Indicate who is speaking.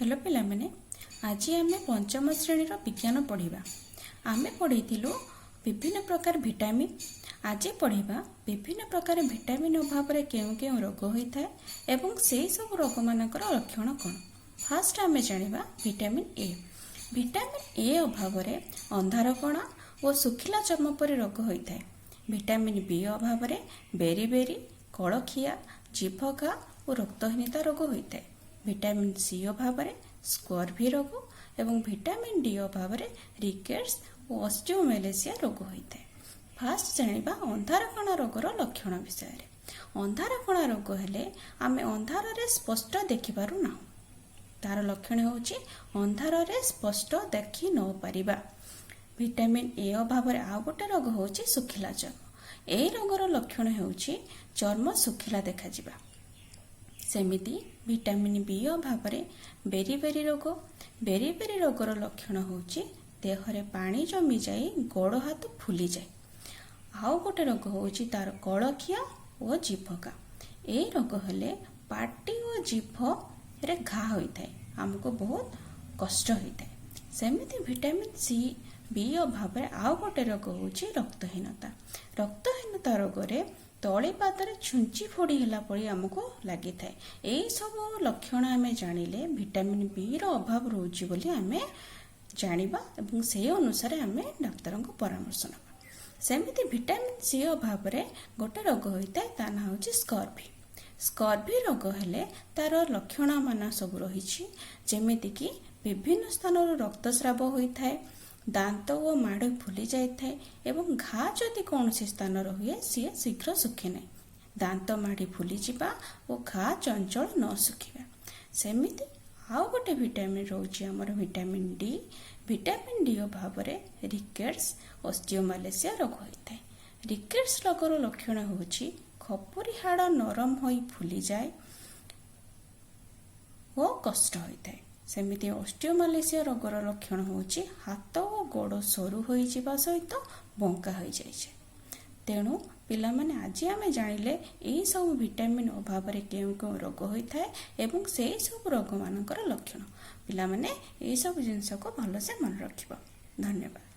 Speaker 1: Hello ପିଲାମାନେ, ଆଜି ଆମେ ପଞ୍ଚମ ଶ୍ରେଣୀର ବିଜ୍ଞାନ ପଢ଼ିବା। ଆମେ ପଢ଼ିଥିଲୁ ବିଭିନ୍ନ ପ୍ରକାର ଭିଟାମିନ୍। ଆଜି ପଢ଼ିବା ବିଭିନ୍ନ ପ୍ରକାର ଭିଟାମିନ୍ ଅଭାବରେ କେଉଁ କେଉଁ ରୋଗ ହୋଇଥାଏ ଏବଂ ସେହି ସବୁ ରୋଗମାନଙ୍କର ଲକ୍ଷଣ କ'ଣ। ଫାଷ୍ଟ ଆମେ ଜାଣିବା ଭିଟାମିନ୍ ଏ। ଭିଟାମିନ୍ ଏ ଅଭାବରେ ଅନ୍ଧାରକଣା ଓ ଶୁଖିଲା ଚର୍ମ ପରି ରୋଗ ହୋଇଥାଏ। ଭିଟାମିନ୍ ବି ଅଭାବରେ ବେରି ବେରି, କଳଖିଆ, ଜିଭଘା ଓ ରକ୍ତହୀନତା ରୋଗ ହୋଇଥାଏ। ଭିଟାମିନ୍ ସି ଅଭାବରେ ସ୍କର୍ଭି ରୋଗ ଏବଂ ଭିଟାମିନ୍ ଡି ଅଭାବରେ ରିକେଟ୍ସ ଓ ଅଷ୍ଟିଓମେଲେସିଆ ରୋଗ ହୋଇଥାଏ। ଫାଷ୍ଟ ଜାଣିବା ଅନ୍ଧାରକଣା ରୋଗର ଲକ୍ଷଣ ବିଷୟରେ। ଅନ୍ଧାରକଣା ରୋଗ ହେଲେ ଆମେ ଅନ୍ଧାରରେ ସ୍ପଷ୍ଟ ଦେଖିପାରୁ ନାହୁଁ। ତାର ଲକ୍ଷଣ ହେଉଛି ଅନ୍ଧାରରେ ସ୍ପଷ୍ଟ ଦେଖି ନ ପାରିବା। ଭିଟାମିନ୍ ଏ ଅଭାବରେ ଆଉ ଗୋଟେ ରୋଗ ହେଉଛି ଶୁଖିଲା ଚର୍ମ। ଏହି ରୋଗର ଲକ୍ଷଣ ହେଉଛି ଚର୍ମ ଶୁଖିଲା ଦେଖାଯିବା। ସେମିତି ଭିଟାମିନ୍ ବି ଅଭାବରେ ବେରି ବେରି ରୋଗ। ବେରି ବେରି ରୋଗର ଲକ୍ଷଣ ହେଉଛି ଦେହରେ ପାଣି ଜମିଯାଇ ଗୋଡ଼ ହାତ ଫୁଲିଯାଏ। ଆଉ ଗୋଟେ ରୋଗ ହେଉଛି ତାର କଳଖିଆ ଓ ଜିଭଘା। ଏହି ରୋଗ ହେଲେ ପାଟି ଓ ଜିଭରେ ଘା ହୋଇଥାଏ, ଆମକୁ ବହୁତ କଷ୍ଟ ହୋଇଥାଏ। ସେମିତି ଭିଟାମିନ୍ ସି ବି ଅଭାବରେ ଆଉ ଗୋଟେ ରୋଗ ହେଉଛି ରକ୍ତହୀନତା। ରକ୍ତହୀନତା ରୋଗରେ ତଳିପାଦରେ ଛୁଞ୍ଚି ଫୋଡ଼ି ହେଲା ପରି ଆମକୁ ଲାଗିଥାଏ। ଏହିସବୁ ଲକ୍ଷଣ ଆମେ ଜାଣିଲେ ଭିଟାମିନ୍ ବିର ଅଭାବ ରହୁଛି ବୋଲି ଆମେ ଜାଣିବା ଏବଂ ସେହି ଅନୁସାରେ ଆମେ ଡାକ୍ତରଙ୍କ ପରାମର୍ଶ ନେବା। ସେମିତି ଭିଟାମିନ୍ ସି ଅଭାବରେ ଗୋଟେ ରୋଗ ହୋଇଥାଏ, ତା ନାଁ ହେଉଛି ସ୍କର୍ଭି। ସ୍କର୍ଭି ରୋଗ ହେଲେ ତାର ଲକ୍ଷଣ ମାନ ସବୁ ରହିଛି, ଯେମିତିକି ବିଭିନ୍ନ ସ୍ଥାନରୁ ରକ୍ତସ୍ରାବ ହୋଇଥାଏ, ଦାନ୍ତ ଓ ମାଢ଼ି ଫୁଲି ଯାଇଥାଏ ଏବଂ ଘା ଯଦି କୌଣସି ସ୍ଥାନର ହୁଏ, ସିଏ ଶୀଘ୍ର ଶୁଖେ ନାହିଁ। ଦାନ୍ତ ମାଢ଼ି ଫୁଲିଯିବା ଓ ଘା ଚଞ୍ଚଳ ନ ଶୁଖିବା। ସେମିତି ଆଉ ଗୋଟେ ଭିଟାମିନ୍ ରହୁଛି ଆମର ଭିଟାମିନ୍ ଡି। ଭିଟାମିନ୍ ଡି ଅଭାବରେ ରିକେଟ୍ସ, ଅଷ୍ଟିଓମାଲେସିଆ ରୋଗ ହୋଇଥାଏ। ରିକେଟ୍ସ ରୋଗର ଲକ୍ଷଣ ହେଉଛି ଖପୁରି ହାଡ଼ ନରମ ହୋଇ ଫୁଲିଯାଏ ଓ କଷ୍ଟ ହୋଇଥାଏ। ସେମିତି ଅଷ୍ଟିଓମାଲେସିଆ ରୋଗର ଲକ୍ଷଣ ହେଉଛି ହାତ ଓ ଗୋଡ଼ ସରୁ ହୋଇଯିବା ସହିତ ବଙ୍କା ହୋଇଯାଇଛି। ତେଣୁ ପିଲାମାନେ, ଆଜି ଆମେ ଜାଣିଲେ ଏହିସବୁ ଭିଟାମିନ୍ ଅଭାବରେ କେଉଁ କେଉଁ ରୋଗ ହୋଇଥାଏ ଏବଂ ସେହି ସବୁ ରୋଗମାନଙ୍କର ଲକ୍ଷଣ। ପିଲାମାନେ, ଏହିସବୁ ଜିନିଷକୁ ଭଲସେ ମନେ ରଖିବ। ଧନ୍ୟବାଦ।